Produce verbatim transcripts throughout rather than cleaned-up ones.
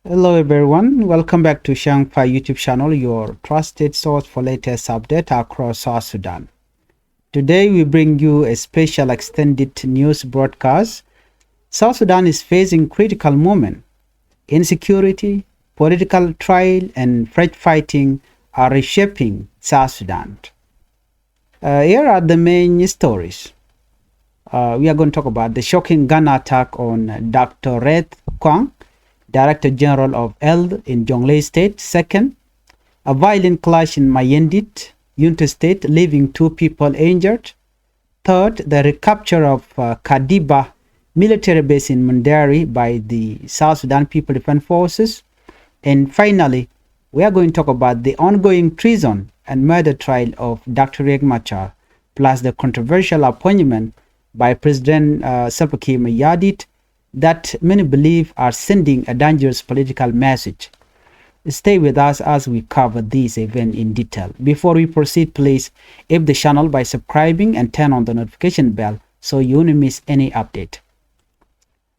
Hello everyone, welcome back to Shangfai YouTube channel, your trusted source for latest update across South Sudan. Today we bring you a special extended news broadcast. South Sudan is facing critical moment. Insecurity, political trial, and threat fighting are reshaping South Sudan. Uh, here are the main stories. Uh, we are going to talk about the shocking gun attack on Doctor Reth Kwang, Director General of Health in Jonglei State. Second, a violent clash in Mayendit, Unity State, leaving two people injured. Third, the recapture of uh, Kadiba military base in Mundari by the South Sudan People Defense Forces. And finally, we are going to talk about the ongoing treason and murder trial of Doctor Riek Machar, plus the controversial appointment by President uh, Salva Kiir Mayardit that many believe are sending a dangerous political message. Stay with us as we cover this event in detail. Before we proceed, please help the channel by subscribing and turn on the notification bell so you won't miss any update.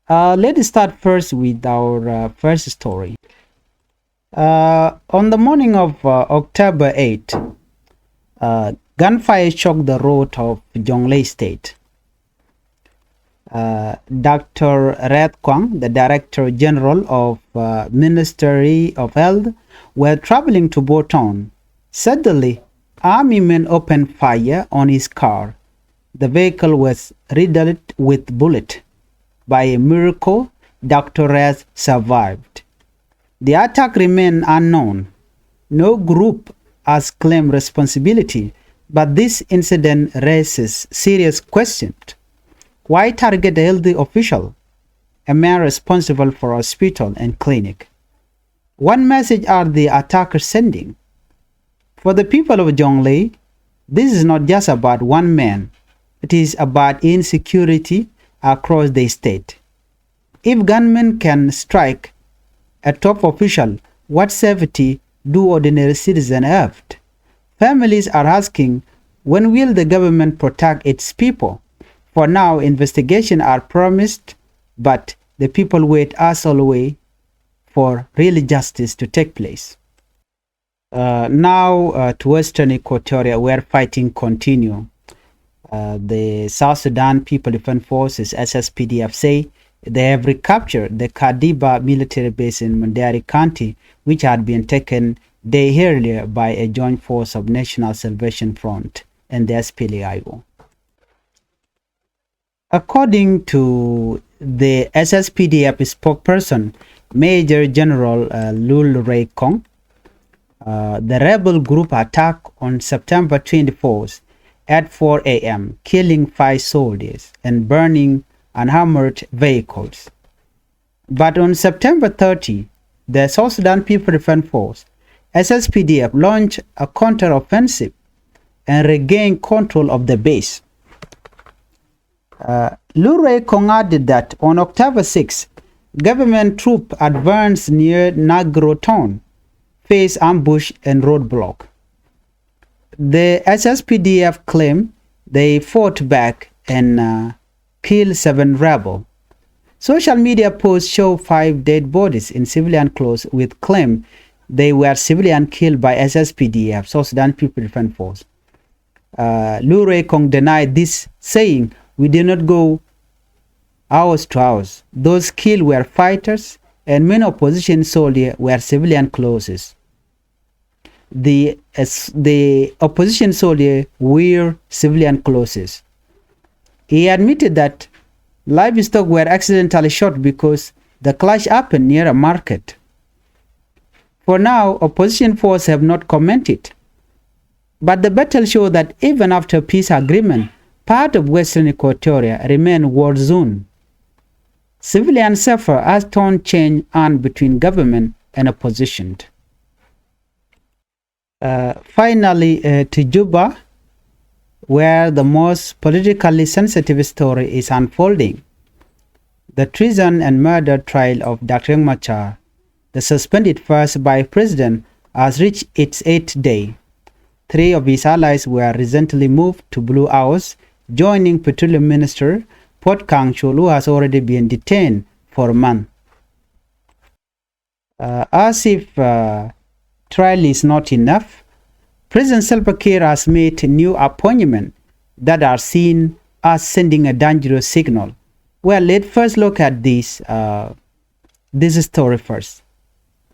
Uh, let's start first with our uh, first story. Uh, on the morning of uh, October eighth, uh, gunfire shook the road of Jonglei State. Uh, Doctor Reth Kwang, the Director General of uh, Ministry of Health, were traveling to Bor Town. Suddenly, army men opened fire on his car. The vehicle was riddled with bullet. By a miracle, Doctor Reth survived. The attack remain unknown. No group has claimed responsibility, but this incident raises serious questions. Why target a healthy official, a man responsible for hospital and clinic? What message are the attackers sending? For the people of Jonglei, this is not just about one man. It is about insecurity across the state. If gunmen can strike a top official, what safety do ordinary citizens have? Families are asking, when will the government protect its people? For now, investigations are promised, but the people wait as always for real justice to take place. Uh, now uh, to Western Equatoria, where fighting continue. Uh, the South Sudan People Defense Forces, S S P D F, say they have recaptured the Kadiba military base in Mundari County, which had been taken day earlier by a joint force of National Salvation Front and the S P L A I O. According to the S S P D F spokesperson, Major General uh, Lul Rey Kong, uh, the rebel group attacked on September twenty-fourth at four a m, killing five soldiers and burning unarmored vehicles. But on September thirty, the South Sudan People Defense Force, S S P D F, launched a counter-offensive and regained control of the base. Uh, Lul Rey Kong added that on October sixth, government troops advanced near Nagro town, faced ambush and roadblock. The S S P D F claim they fought back and uh, killed seven rebel. Social media posts show five dead bodies in civilian clothes with claim they were civilian killed by S S P D F, South Sudan People Defense Force. Uh, Lul Rey Kong denied this, saying, "We did not go house to house. Those killed were fighters, and many opposition soldiers were civilian clothes." The, as the opposition soldier wear civilian clothes. He admitted that livestock were accidentally shot because the clash happened near a market. For now, opposition forces have not commented. But the battle show that even after peace agreement, part of Western Equatoria remain war zone. Civilian suffer as tone change on between government and opposition. Uh, finally, uh, to Juba, where the most politically sensitive story is unfolding. The treason and murder trial of Doctor Riek Machar, the suspended first vice president, has reached its eighth day. Three of his allies were recently moved to Blue House, joining Petroleum Minister Puot Kang Chul, who has already been detained for a month. Uh, as if uh, trial is not enough, President Salva Kiir has made new appointments that are seen as sending a dangerous signal. Well, let's first look at this uh, this story first.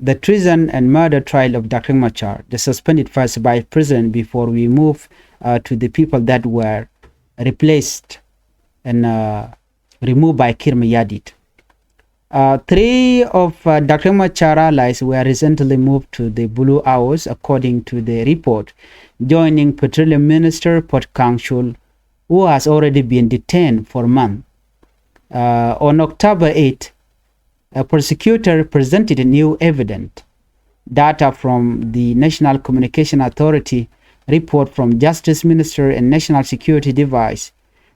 The treason and murder trial of Doctor Machar, the suspended first vice president, before we move uh, to the people that were replaced and uh, removed by Kiir Mayardit. Uh, three of uh, Doctor Machar allies were recently moved to the Blue House, according to the report, joining Petroleum Minister Port Kang Chul, who has already been detained for months. Uh, on October eighth, a prosecutor presented new evidence, data from the National Communication Authority, report from Justice Minister and National Security device,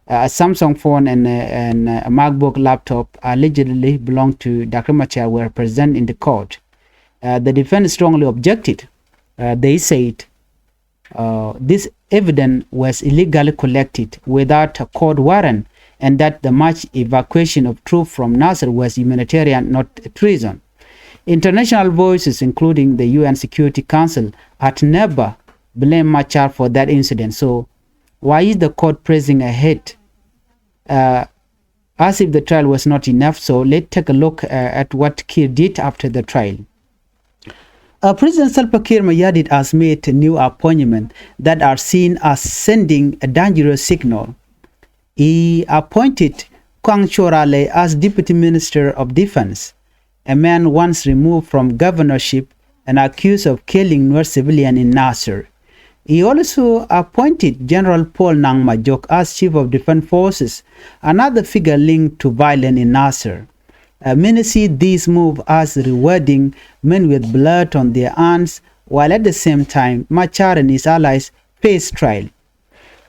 uh, a Samsung phone and, uh, and uh, a MacBook laptop allegedly belonged to Doctor Machar were present in the court. Uh, the defense strongly objected. Uh, they said uh, this evidence was illegally collected without a court warrant and that the mass evacuation of troops from Nasser was humanitarian, not treason. International voices, including the U N Security Council, had never blamed Machar for that incident. So why is the court pressing ahead uh, as if the trial was not enough? So let's take a look uh, at what Kiir did after the trial. Uh, President Salva Kiir Mayardit has made new appointments that are seen as sending a dangerous signal. He appointed Kang Chorale as Deputy Minister of Defense, a man once removed from governorship and accused of killing Nuer civilian in Nasser. He also appointed General Paul Nang Majok as Chief of Defense Forces, another figure linked to violence in Nasser. Uh, many see this move as rewarding men with blood on their hands, while at the same time Machar and his allies face trial.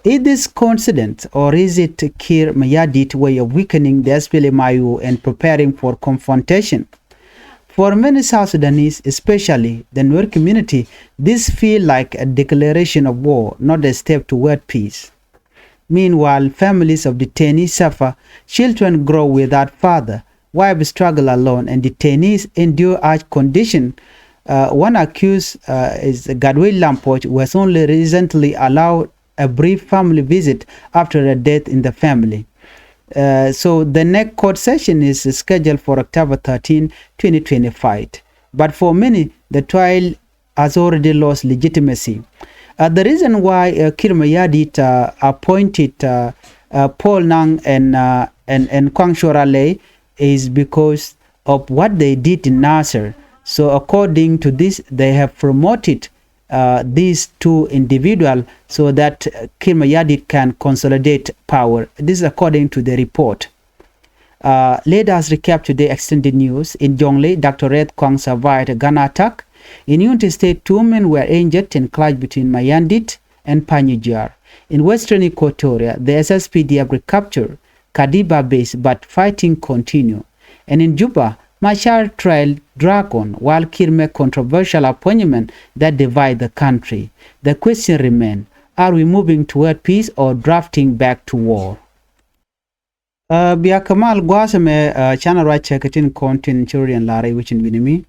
Is this coincidence, or is it Kiir Mayardit way of weakening the S P L M I O and preparing for confrontation? For many South Sudanese, especially the Nuer community, this feel like a declaration of war, not a step toward peace. Meanwhile, families of detainees suffer, children grow without father, wives struggle alone, and detainees endure harsh conditions. Uh, one accused uh, is Gatwech Lampoch, who was only recently allowed a brief family visit after a death in the family. Uh, so the next court session is scheduled for October thirteen, twenty twenty-five. But for many, the trial has already lost legitimacy. Uh, the reason why uh, Kiir Mayardit uh, appointed uh, uh, Paul Nang and, uh, and, and Kang Chorale is because of what they did in Nasser. So according to this, they have promoted uh, these two individuals so that uh, Kiir Mayardit can consolidate power. This is according to the report. Uh, let us recap today extended news. In Jonglei, Doctor Reth Kwang survived a gun attack. In Unity State, two men were injured in clash between Mayardit and Panyijar. In Western Equatoria, the S S P D F recaptured Kadiba base, but fighting continue. And in Juba, Machar trial drag on while Kiir make controversial appointment that divide the country. The question remain, are we moving toward peace or drafting back to war? Uh, bia kɛ mal gua̱a̱th ɛmɛ uh, canɛ ruac cɛ kɛ tin kɔn tin ci rɔ riɛn la̱r i̱ wecin wi̱ni mi.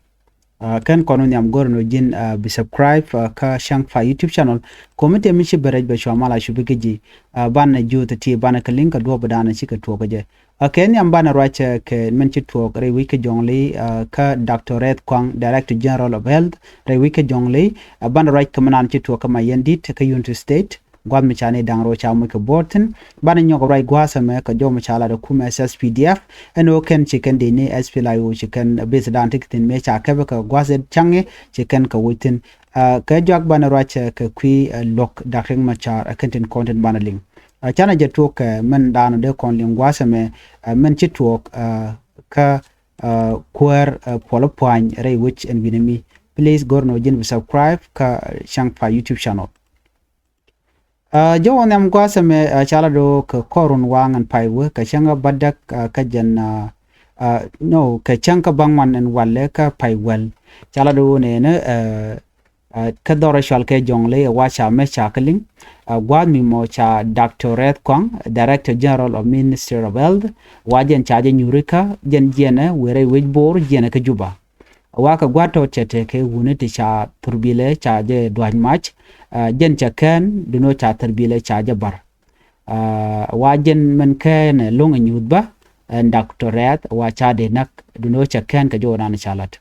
Uh, kɛn kɔn wä nhiam go̱r ni wä ji̱n uh, bi subscribe uh, kä Changfy YouTube channel. Komi tëë mi ci bɛ rɛc bɛ cua mal a cupi kä ji̱. Uh, banɛ juuth ti banɛ kɛ liŋ kɛ duɔ̱ɔ̱p dan ci kɛ tuɔɔk kɛ jɛ. Uh, kɛ nhiam banɛ ruac cɛ kɛ min ci tuɔɔk rɛy wi̱c kä Jonglei uh, kä Doctor Reth Kwang, Director General of Health rɛy wi̱c kä Jonglei. Uh, banɛ ruac kɛ mi naan ci tuɔɔk kä Mayardit kä Unity State. Gua̱th mi ca ni da̱ŋ rɛw ca moc kɛ buɔ̱ɔ̱r thi̱n. Banɛ nyɔk ruac gua̱a̱th ɛmɛ kɛ jɔw mi ca lat ɛ kumɛ S S P D F. Ɛn ɣöö kɛn ci kɛn dee ni S P L M I O ci kɛn beth dan ti kɛ thi̱n mëë ca kɛpɛ kɛ gua̱a̱th ɛ caŋ i̱ ci kɛn kɛ woc thi̱n. Ah, kɛ juak banɛ ruac kɛ kui̱ ah, luɔ̱k Dak Riek Machar ɛ kɛn tin kɔn tin banɛ liŋ. Ah, canɛ jɛ tuɔɔk kɛ mɛn dan ɔ dee kɔn liŋ gua̱a̱th ɛmɛ ah, mɛn ci tuɔɔk ah, kä ah, kuäär ah, Puɔl Pua̱ny rɛy wec ɛn wi̱nɛ mi. Please go̱r ni wä ji̱n bi subscribe kä Changfy YouTube channel. Ah, jɔwä nhiam gua̱a̱th ɛmɛ ah, ca lat ɣöö kɛ kɔr run waŋ ɛn pay wee kɛ cäŋ kä bädäk ah, kä jɛn ah, ah, no kɛ cäŋ kä bäŋuan ɛn walɛ kä pay wäl. Ca lat ɣöö nɛɛni ah, ah, kä dhɔr ɛ cɔal kɛ Jonglei ɛ wa ca mɛ ca kä liŋ. Ah, gua̱a̱th mi mɔ ca Doctor Reth Kwang, Director General of Ministry of Health, wa jɛn ca jɛ nyurikä jɛn jiɛnɛ wëë rɛy wec Bor jiɛnɛ kä Juba. Wa kɛ gua̱t tɔt cɛ tekɛ wuni ti ca thurbilɛ ca jɛ dua̱c mac, jɛn cɛ kɛn duno ca thurbilɛ ca jɛ bar. Wa jɛn mɛn kɛn lo̱ŋ nyuuth bä, ɛn dak tɔ rɛɛth wa ca dee näk duno cɛ kɛn kɛ jɔw dan ca lat.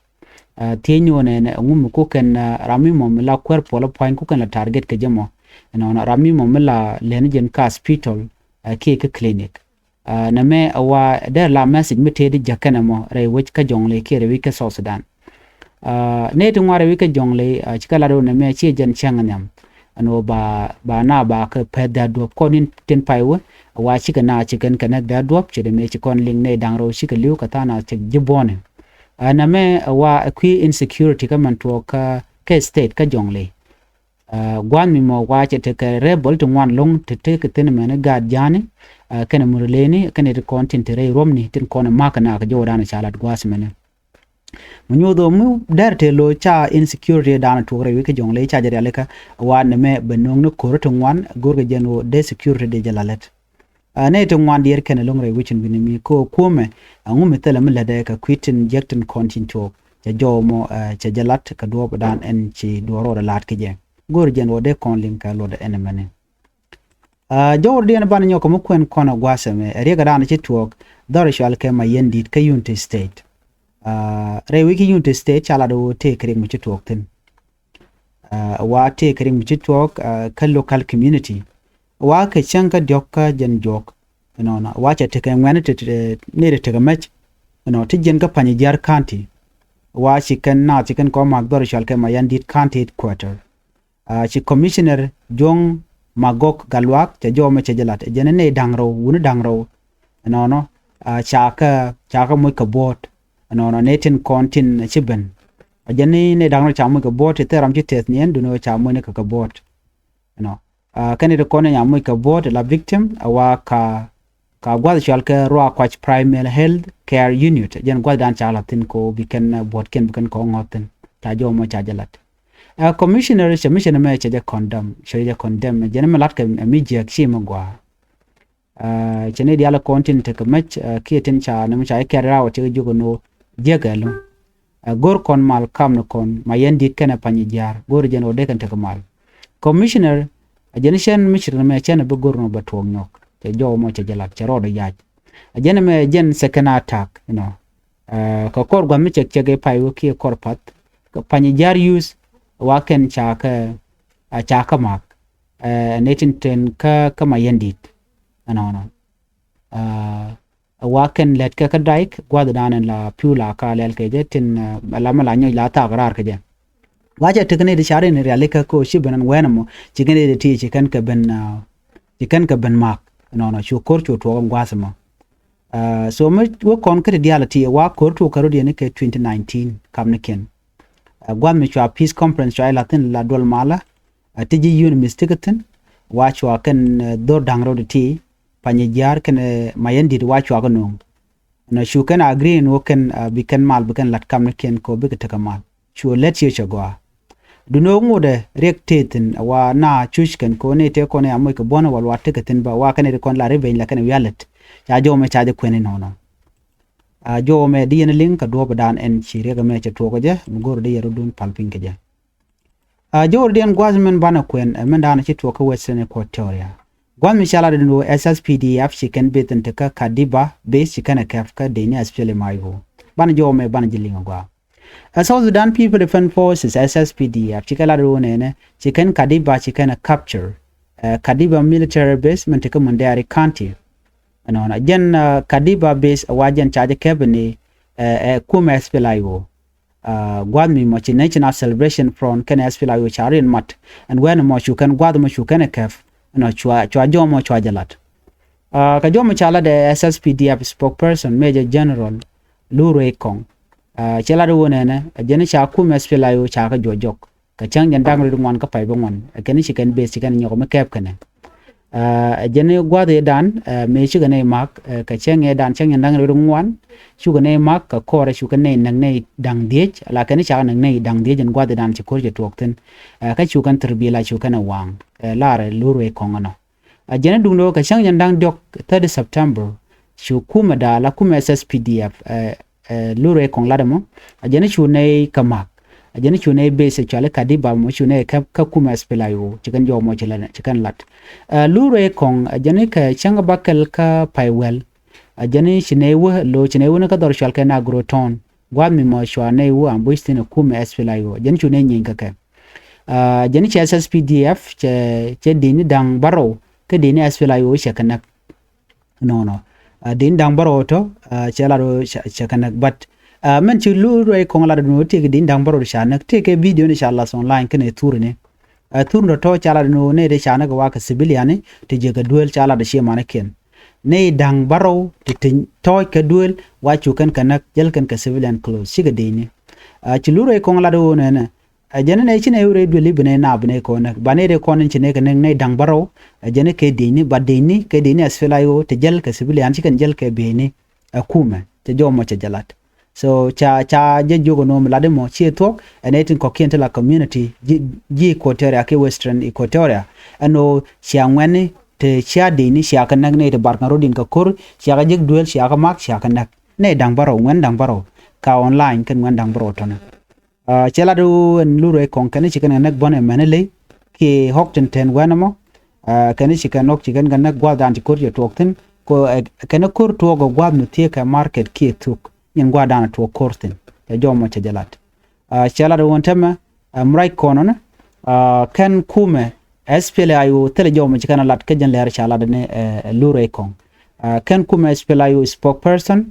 Thiec ni wä nɛnɛ ŋu mi kukɛn ram mi mɔ mi la kuɛr puɔl pua̱ny kukɛn la target kɛ jɛ mɔ. Ɛnɔnɔ ram mi mɔ mi la lɛn jɛn ka hospital kiɛ kä clinic. Nɛmɛ a wa dee la message mi tëë di jäk kɛnɛ mɔ rɛy wec kä Jɔŋley kiɛ rɛy wec kä South Sudan. Nɛy ti ŋuan rɛy wec kä Jɔŋley cikɛ lat wä nɛmɛ ciɛ jɛn cäŋ nhiam. Ɛn wä ba ba na ba kɛ pɛth dhɛr duɔ̱p kɔn in tin pay wä a wa cikɛ na cikɛn kɛ nɛk dhɛr duɔ̱p ci dee mëë ci kɔn liŋ nɛy da̱ŋ rɛw cikɛ li̱w kɛ tha̱a̱ŋ na cɛ ji̱ buɔ̱ni. Nɛmɛ a wa a kui̱ insecurity kä mɛn tuɔɔk kä kɛ state kä Jɔŋley. Gua̱a̱th mi mɔ gua̱a̱ cɛ tekɛ rebel ti ŋuan lo̱ŋ ti tekɛ thi̱n mɛni gaat ja̱a̱ni kɛnɛ murleni kɛnɛ ti kɔn tin te rɛy ruɔ̱mni tin kɔn ma̱k kɛ nakä jɔwdan ca lat gua̱a̱th mɛni. Mi nyuuth ɣöö mi dɛr te lo̱c ca insecurity dan tuɔk rɛy wi̱c kä Jɔŋley ca jɛ rialikä. Wa nɛmɛ bɛ no̱o̱ŋni ko̱r ti ŋuan go̱rkɛ jɛn ɣöö dee security dee jɛ la lät. Nɛy ti ŋuan diɛɛr kɛnɛ lo̱ŋ rɛy wi̱c in wi̱ni mi ko̱o̱k kuɔ̱mɛ. Ɛŋu mi thilɛ mi lätdɛ kɛ kui̱ tin jiäk tin kɔn tin tuɔɔk cɛ jɔw mɔ cɛ jɛ lat kɛ duɔɔpdan ɛn ci duɔɔr rɔɔdɛ la̱t kä jɛ. Go̱o̱r jɛn wä dee kɔn liŋ kɛ luɔtdɛ ɛn ɛmɛni. Jɔwrdiɛn banɛ nyɔk kɛ mi kuɛn kɔn ɛ gua̱a̱th ɛmɛ ɛ riɛkɛ daanɛ ci tuɔɔk dhɔr cual kɛ Mayɛn Di̱t kä Unity State. Rɛy wi̱c kä Unity State ca lat wä tëë kɛ riɛk mi ci tuɔɔk thi̱n. Wa tëë kɛ riɛk mi ci tuɔɔk kä local community. Wa kɛ cäŋ kä diɔ̱k kä jɛn juɔk. Ɛnɔnɔ wa cɛ tekɛ ŋuɛ̈ni ti nɛy ti tekɛ mɛc. Ɛnɔ ti jiɛn kä Panyijiar County. Wa ci kɛn naath ci kɛn kɔ mak dhɔr cual kɛ Mayɛn Di̱t County Headquarter. Ci commissioner Juɔ̱ŋ Magɔk Gatluak cɛ jɔw mɛ cɛ jɛ lat ɛ jɛn nɛy da̱ŋ rɛw wuni da̱ŋ rɛw. Ɛnɔnɔ ca kä ca kä moc kɛ buɔ̱ɔ̱t. Ɛnɔnɔ nɛy tin kɔn tin ci ben ɛ jɛn nɛy da̱ŋ rɛw ca moc kɛ buɔ̱ɔ̱t ti thil ram ci tɛth niɛn duni ca moc ni kɛ kɛ buɔ̱ɔ̱t. Ɛnɔ kɛn ti kɔn in ca moc kɛ buɔ̱ɔ̱t la victim ɛ wa ka ka gua̱th cual kɛ Ruakuac Primary Health Care Unit jɛn gua̱thdan ca la̱th thi̱n ko bi kɛn buɔ̱tkiɛn bi kɛn kɔ ŋɔ̱th thi̱n. Ca jɔw mɔ ca jɛ la̱t. Ɛ commissioner cɛ mi cɛ ni mɛ cɛ jɛ condemn cɛ jɛ condemn jɛn mi la̱t kɛ mi jiɛk ci mi gua̱a̱. Cɛ ni diaal kɔn tin tekɛ mɛc kiɛ tin ca ni mi ca jɛ kɛr raw cɛ jɛ jiök ni wä jiɛk ɛlum. Ɛ go̱r kɔn mal kam ni kɔn Mayɛn Di̱t kɛnɛ Panyijiar go̱r jɛn wä dee kɛn tekɛ mal. Commissioner a jɛn cɛn mi cir ni mɛ cɛn bi go̱r ni wä bɛ tuɔɔk nyɔk cɛ jɔw mɔ cɛ jɛ lat cɛ rɔɔdɛ yac. A jɛn mɛ jɛn second attack you know. Kɛ kɔr gua̱th mi cɛk cɛk i̱ pay wä kiɛ kɔr path kɛ Panyijiar youth wa kɛn ca kä a ca kä mak. Ni tin ten kä kä Mayɛn Di̱t ɛnɔnɔ. Wa kɛn lɛt kɛ kä daik gua̱thdan in la piu la ka lɛl kɛ jɛ tin la mi la nyɔc la thak raar kɛ jɛ. Wa cɛ tekɛ ni di car in rialikä ko ci ben ɛn wɛn ɛmɔ ci kɛn di ti ci kɛn kɛ ben ci kɛn kɛ ben mak. Ɛnɔnɔ cu ko̱r cu tuɔk ɛn gua̱th ɛmɔ. So mi wä kɔn kä ti diaal ti wa ko̱r tuɔk kɛ rot yɛn kɛ twenty nineteen kam ni kɛn. Gua̱th mi cua peace conference cua ilathin la duɔl malä. Ti ji̱ yun mi stikɛ thin wa cua kɛn dhor da̱ŋ rot ti Panyijiar kɛn Mayɛn Di̱t wa cua kɛ no̱o̱ŋ. Ɛnɔ cu kɛn agree ni wä kɛn bi kɛn mal bi kɛn lat kam ni kɛn ko bikɛ tekɛ mal. Cu lät ciö cɛ gɔaa. Duni wä ŋotdɛ riɛk tëë thi̱n wa na cuc kɛn ko ni tëë kɔn ya moc kɛ buɔ̱n wal wa tekɛ thi̱n ba wa kɛn ri kɔn la ri beny la kɛn wialet. Ca jɔw mɛ ca jɛ kuɛn inɔnɔ. A jɔw mɛ di yɛn liŋ kɛ duɔpdan ɛn ci riɛk mɛ cɛ tuɔk kɛ jɛ mi go̱r di yɛ rot dun pal piny kɛ jɛ. A jɔwrdiɛn gua̱th min banɛ kuɛn ɛ min daanɛ ci tuɔk kä Western Equatoria. Gua̱th mi ca lat in wä S S P D F ci kɛn beth in te kä Kadiba beth ci kɛn ɛ kɛp kä deni S P L M I O. Banɛ jɔw mɛ banɛ ji̱ liŋ a gua̱a̱. Ɛ South Sudan People Defense Forces S S P D F ci kɛ lat in wä nɛnɛ ci kɛn Kadiba ci kɛn ɛ capture. Ɛ Kadiba military base min te kä Mundɛɛri County. Ɛnɔnɔ jɛn Kadiba base ɛ wa jɛn ca jɛ kɛp ni ɛ kumɛ S P L I O. Gua̱th mi mɔ ci National Salvation Front kɛnɛ S P L I O ca riɛn mat. Ɛn wɛn mɔ cu kɛn gua̱th mɔ cu kɛn ɛ kɛp. Ɛnɔ cua cua jɔmɔ cua jɛ lat. Kɛ jɔmɔ ca lat ɛ S S P D F spokesperson Major General Lurwei Kɔŋ. Cɛ lat ɛ wä nɛnɛ ɛ jɛn ca kum S P L I O ca kɛ juɔc jɔk. Kɛ cäŋ jɛn da̱ŋ rɛw ŋuan kä pay bä ŋuan ɛ kɛn ci kɛn beth ci kɛn nyɔk mi kɛp kɛnɛ. Ɛ jɛn gua̱th ëëdan mëë cikɛ nɛy ma̱k kɛ cäŋ ëëdan cäŋ jɛn da̱ŋ rɛw ŋuan. Cukɛ nɛy ma̱k kɛ kɔrɛ cukɛ nɛy näk nɛy da̱ŋ dhiec la kɛn cakɛ näk nɛy da̱ŋ dhiec jɛn gua̱th ëëdan ci ko̱r cɛ tuɔɔk thi̱n. Kä cukɛn thir bila cukɛn ɛ waŋ ɛ larɛ lur wee kɔŋ ɛnɔ. Ɛ jɛn duundɛ kɛ cäŋ jɛn da̱ŋ diɔ̱k thirty September cu kumɛ da̱a̱ la kumɛ S S P D F ɛ ɛ Lurey Kɔŋ lat ɛmɔ, ɛ jɛn cu nɛy kɛ ma̱a̱k, ɛ jɛn cu nɛy base ɛ cɔal i̱ Kadiba mɔ cu nɛy kɛ kä kumɛ S P L A I O, ci kɛn jɔw mɔ ci lɛ ci kɛn lat. Ɛ Lurey Kɔŋ ɛ jɛn kɛ cäŋ bäkɛl kä pay wɛl, ɛ jɛn ci nɛy wä lo̱ ci nɛy wä ni kä dhɔr cɔal kɛ Nagro Town, gua̱a̱th mi mɔ cua nɛy wä ambush thi̱n ɛ kumɛ S P L A I O, ɛ jɛn cu nɛy nyieeny kɛ kɛ. Ɛ jɛn cɛ S S P D F cɛ cɛ dini da̱ŋ bärɔw kä dini S P L A I O cɛ kɛ näk. Nɔnɔ. Ɛ dini da̱ŋ bärɔw tɔ, ɛ cɛ lat ɣöö cɛ cɛ kɛ näk. But ɛ mɛn ci Lurey Kɔŋ lat ni ɣöö tëëkɛ dini da̱ŋ bärɔw ca näk, tëëkɛ video ni ca lath online kɛnɛ thurni. Ɛ thurni tɔ ca lat ni ɣöö nɛy ti ca näk ɛ wa kɛ civilian ni ti jiäk kɛ duel ca lat ɛ ciɛ manikiɛn. Nɛy da̱ŋ bärɔw ti ti tɔɔc kɛ duel wa cu kɛn kɛ näk jäl kɛn kɛ civilian clothes cikɛ dini. Ɛ ci Lurey Kɔŋ lat ɣöö nɛnɛ, ɛ jɛn nɛy ci nɛy wä rɛy duel i̱ bi nɛy naap bi nɛy kɔn näk, ba nɛy rɛy kɔn in ci nɛy kɛ näk nɛy da̱ŋ bärɔw. Ɛ jɛn kɛ dini, ba dini kɛ dini S P L A I O ti jäl kɛ civilian ci kɛn jäl kɛ bieyni. Ɛ kumɛ cɛ jɔw mɔ cɛ jɛ lat. So ca ca jɛ jiök ɛn ɣöö mi lat imɔ ciɛ thuɔ̱k ɛ nɛy tin kɔ̱kiɛn ti la community ji̱ ji̱ Equatoria kiɛ Western Equatoria. Ɛn ɣöö cia ŋuɛ̈tni te cia dini cia kɛ näk, nɛy ti bar kɛn rɔ̱diɛn kɛ ko̱r cia kɛ jek duel cia kɛ mak cia kɛ näk. Nɛy da̱ŋ bärɔw, ŋuɛ̈tni da̱ŋ bärɔw. Ka online kɛn ŋuɛ̈tni da̱ŋ bärɔw tɔ̱nɛ. Ɛ cɛ lat ɣöö ɛn Lurey Kɔŋ kɛn ci kɛn kɛ näk bänɛ mɛn iley kiɛ ɣɔ̱k tin tɛn wɛn ɛmɔ. Ɛ kɛn ci kɛn ɣɔ̱k ci kɛn kɛ näk gua̱a̱th dan ci ko̱r cɛ tuɔɔk thi̱n. Kɛ ɛ kɛn ko̱r tuɔɔk ɛ gua̱a̱th mi thiee kɛ market kiɛ thuk. Nyin gua̱a̱th dan ɛ tuɔɔk ko̱r thi̱n. Cɛ jɔw mɔ cɛ jɛ lat. Ɛ cɛ lat ɣöö ɛn täämɛ ɛ mi ruac kɔn ɣän ɛ kɛn kumɛ S P L A I O thilɛ jɔw mɔ ci kɛn ɛ lat kä jɛn lɛr ca lat ni ɛ Lurey Kɔŋ. Ɛ kɛn kumɛ S P L A I O spokesperson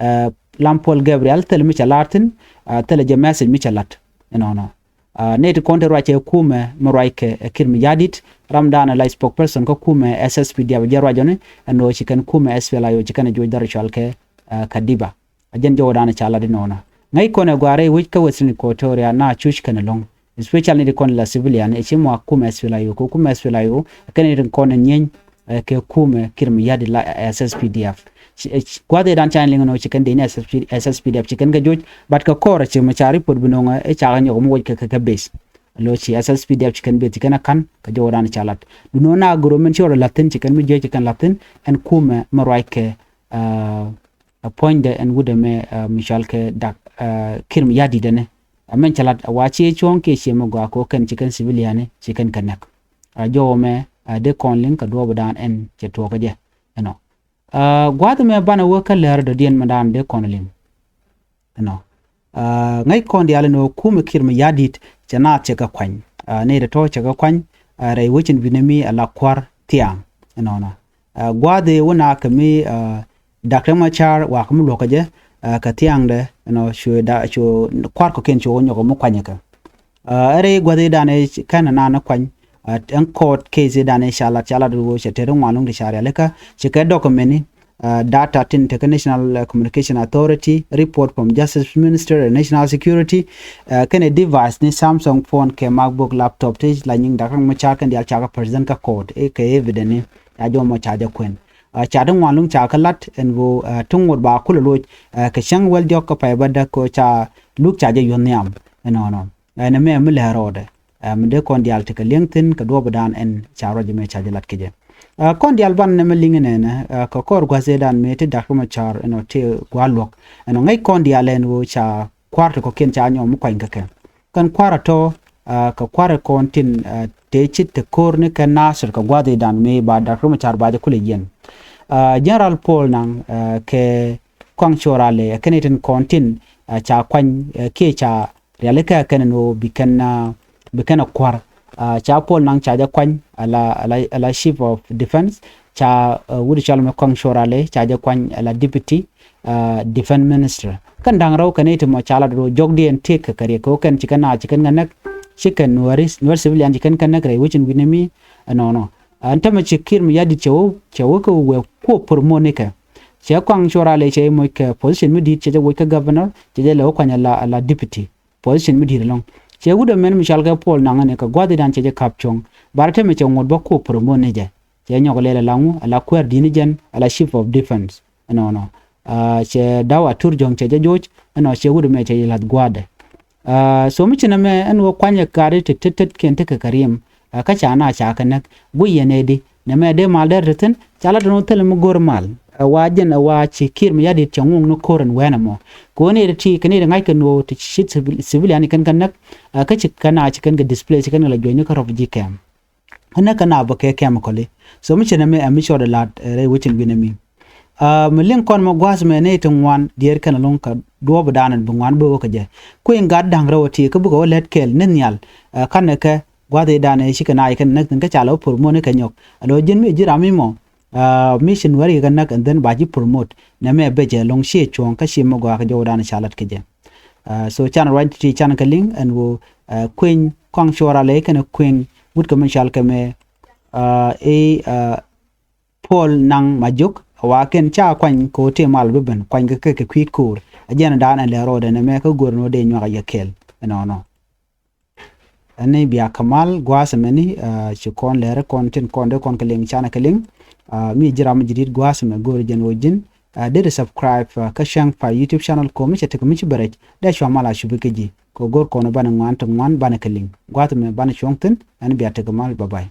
ɛ Lam Paul Gabriel thilɛ mi cɛ lar thi̱n. Ɛ thilɛ jɛ message mi cɛ lat. Ɛnɔnɔ. Ɛ nɛy ti kɔn te ruac ɛ kumɛ mi ruac kɛ ɛ Kiir Mayardit, ram dan ɛ la spokesperson kä kumɛ S S P D F jɛ ruac ɔni ɛn ɣöö ci kɛn kumɛ S P L A I O ci kɛn ɛ juɔc dhɔr cɔal kɛ ɛ Kadiba. Ɛ jɛn jɔw dan ca lat inɔnɔ. Ŋäc kɔn ɛ gua̱a̱r rɛy wec kä Western Equatoria na cuc kɛn ɛlɔ̱ŋ. Especially nɛy ti kɔn la civilian ɛ ci mɔ a kumɛ S P L A I O kɛ kumɛ S P L A I O ɛ kɛn nɛy ti kɔn ɛ nyieny ɛ kɛ kumɛ Kiir Mayardit la ɛ S S P D F. Gua̱th ëëdan ca liŋ ɛn ɣöö ci kɛn dee ni S S P, S S P D F ci kɛn kɛ joc, but kɛ kɔr ci mi ca report bi nöŋ ɛ ca kɛ nyɔk mi woc kɛ kɛ base. Lo ci S S P D F ci kɛn base ci kɛn ɛ ka̱n kɛ jɔwdan ca lat. Duno na goro min ci rɔ la̱thi̱n ci kɛn mi jiɛ ci kɛn la̱thi̱n ɛn kumɛ mi ruac kɛ ɛ puɔ̱nydɛ ɛn wut ɛmɛ ɛ mi cɔal kɛ dak ɛ Kiir Mayardit ɛnɛ. Ɛ mɛn ca lat ɛ wa ci cuɔ̱ŋ kiɛ ciɛ mi gɔaa kɛ ɣöö kɛn ci kɛn civilian ci kɛn kɛ näk. Ɛ jɔw ɛmɛ ɛ dee kɔn liŋ kɛ duɔɔpdan ɛn cɛ tuɔɔk kä jɛ. Ɛnɔ. Ɛ gua̱a̱th ɛmɛ banɛ wä kä lɛr dɔ̱diɛn mɛ daan dee kɔn liŋ. Ɛnɔ. Ɛ ŋäc kɔn diaal ɛn ɣöö kumɛ Kiir Mayardit cɛ naath cɛ kɛ kuany. Ɛ nɛy tɔ̱tɔ̱ cɛ kɛ kuany ɛ rɛy wecin wi̱nɛ mi ɛ la kua̱r thia̱a̱ŋ. Ɛnɔnɔ. Ɛ gua̱a̱th ëë wä na kɛ mi ɛ Dak Riek Machar wakä mi luɔ̱kä jɛ ɛ kɛ thia̱a̱ŋdɛ ɛnɔ cu da cu kua̱r kɔ̱kiɛn cu wä nyɔk mi kuanyɛ kɛ. Ɛ rɛy gua̱th ëëdan ëë kɛn ɛnan ɛ kuany ɛ ɛn court case ëëdan ëë ca lat ca lat ɣöö cɛ tɛt ŋuan luŋ ti ca rialikä ci kɛ document ni ɛ data tin tekä National ɛ Communication Authority, report from Justice Minister ɛ National Security ɛ kɛnɛ device ni Samsung phone kɛ MacBook laptop ti la nyiŋ Dak Riek Machar kɛn diaal ca kɛ present kä court ɛ kɛ evidence ni. Ca jɔw mɔ ca jɛ kuɛn. Ɛ ca ti ŋuan luŋ ca kɛ lat ɛn ɣöö ɛ ti ŋot ba kulɛ loc ɛ kɛ cäŋ wäl diɔ̱k kä pay bädäk kɛ ɣöö ca luk ca jɛ yuɔ̱th nhiam. Ɛnɔnɔ. Ɛn ɛmɛ mi lɛr rɔɔdɛ ɛ mi dee kɔn diaal ti kɛ liɛŋ thi̱n kɛ duɔɔpdan ɛn ca ruac ɛmɛ ca jɛ lat kɛ jɛ. Ɛ kɔn diaal banɛ nɛmɛ liŋ ɛnɛnɛ ɛ kɛ kɔr gua̱th ëëdan mëë ti Dak Riek Machar ɛnɔ ti gua̱a̱r luɔ̱k. Ɛnɔ ŋäc kɔn diaal ɛn ɣöö ca kua̱r ti kɔ̱kiɛn ca nyɔk mi kuany kɛ kɛ. Kɛn kua̱r ɛ tɔ̱ ɛ kɛ kua̱r ɛ kɔn tin ɛ tëë ci te ko̱r ni kɛ Nasir kɛ gua̱th ëëdan mëë ba Dak Riek Machar ba jɛ kulɛ yiɛn. Ɛ General Paul Nang ɛ kɛ Kɔaŋ Cuɔl Rali ɛ kɛn itin kɔn tin ɛ ca kuany ɛ kiɛ ca rialikä kɛn ɛn ɣöö bi kɛn ɛ bi kɛn ɛ kua̱r. Ɛ ca Paul Nang ca jɛ kuany ala ala ala Chief of Defence, ca ɛ wut cɔl mɛ Kɔaŋ Cuɔl Rali ca jɛ kuany ala Deputy ɛ Defence Minister. Kɛn da̱ŋ rɛw kɛn itin mɔ ca lat ɣöö jɔkdiɛn tëëkɛ kɛ riɛk kɛ ɣöö kɛn ci kɛn a ci kɛn kɛ näk ci kɛn Nuɛri Nuɛr civilian ci kɛn kɛ näk rɛy wecin wi̱nɛ mi. Ɛnɔnɔ. Ɛn tämɛ ci Kiir Mayardit cɛ wä cɛ wä kɛ wee kuɔ promote ni kɛ. Cɛ Kɔaŋ Cuɔl Rali cɛ moc kɛ position mi di̱i̱t cɛ jɛ woc kä governor cɛ jɛ lɛ wä kuany ala ala deputy. Position mi di̱i̱t ɛlɔ̱ŋ. Cɛ wut ɛmɛn mi cɔal kɛ Paul Nang ni kɛ gua̱th i̱dan cɛ jɛ ka̱p cuɔ̱ŋ. Bar tɛmɛ cɛ ŋot bä kuɔ promote ni jɛ. Cɛ nyɔk lɛl ala ŋu ala kuäär di̱t ni jɛn ala Chief of Defence. Ɛnɔnɔ. Ɛ cɛ da̱w Atur Jɔ̱ŋ cɛ jɛ joc ɛnɔ cɛ wut ɛmɛ cɛ jɛ la̱th gua̱a̱dɛ. Ɛ so mi ci nɛmɛ ɛn ɣöö kuanyɛ ka̱ri ti tet tet kiɛn tekɛ kɛ riɛm ɛ kä ca na ca kɛ näk guic yɛn ɛ di nɛmɛ dee mal dɛr ti thi̱n ca la tɔ̱ ni wä thilɛ mi go̱r mal. ɛ wa jɛn ɛ wa ci Kiir Mayardit cɛ ŋuŋ ni ko̱r ɛn wɛn ɛmɔ. Kɛ ɣöö nɛy ti ti kɛ nɛy ti ŋa̱c kɛ nuɔ̱ɔ̱r ti ci civil- civilian ni kɛn kɛ näk, ɛ, kä ci kɛn a ci kɛn kɛ displace, ci kɛn kɛ la juɔ̱ny ni kä refugee camp. Kä näk kɛn a bä kɛ chemically. So mi cɛ nɛmɛ ɛ mi cɔɔd ɛ la̱t, ɛ, rɛy wecin wi̱n ɛmi. Ɛ, mi liŋ kɔn mɛ gua̱a̱th mɛ nɛy ti ŋuan diɛɛr kɛn ɛlɔ̱ŋ kɛ duɔɔp dan bi ŋuan bä wä kɛ jɛ. Kui̱ gat da̱ŋ rɛw ɛ ti kä bikɛ wä lɛt kɛɛl ni nhial, ɛ, kanɛ kɛ gua̱a̱th i̱ dan ɛ ci kɛ naac kɛn näk thi̱n kä ca lɛ wä promote ni kɛ nyɔk. Ɛ lo̱ ji̱n mi ji̱ ram mi mɔ, ɛ, mi ci nuäär kɛ kɛ näk and then ba ji̱ promote. Nɛmɛ bɛ jɛ lɔ̱ŋ ciɛ cuɔ̱ɔ̱ŋ kä ci mɛ gɔaa kɛ jɔwdan ca lat kɛ jɛ. Ɛ, so can ruac ti can kɛ liŋ ɛn ɣöö, ɛ, kueny kɔaŋ cuɔr alɛ kɛnɛ kueny wut kɛ mɛ cal kɛ mɛ, ɛ, i̱, ɛ, Paul Naŋ Majok, ɛ wa kɛn ca kuany kɛ ɣöö tëë mal bi ben kuany kɛ kɛ kɛ kui̱ ko̱o̱r. Ɛ jɛn dan ɛn lɛ rɔɔdɛ nɛmɛ kä go̱o̱r ni wä dee nyuak a yɛ kɛɛl ɛnɔnɔ. Ɛn ni bia kɛ mal gua̱a̱th ɛmɛni, ɛ, ci kɔn lɛri kɔn tin kɔn dee kɔn kɛ liŋ canɛ kɛ liŋ. Ɛ, mi ji̱ ram mi ji̱ di̱t gua̱a̱th ɛmɛ go̱o̱r jɛn wä ji̱n, ɛ, deri subscribe, ɛ, kä cäŋ pa YouTube channel kɔ mi cɛ tekɛ mi ci bɛ rɛc dee cua mal a cupi kä ji̱. Kɛ go̱o̱r kɔn banɛ ŋuan ti ŋuan banɛ kɛ liŋ gua̱a̱th ɛmɛ banɛ cuɔ̱ŋ thi̱n. Ɛn bia tekɛ mal, bye bye.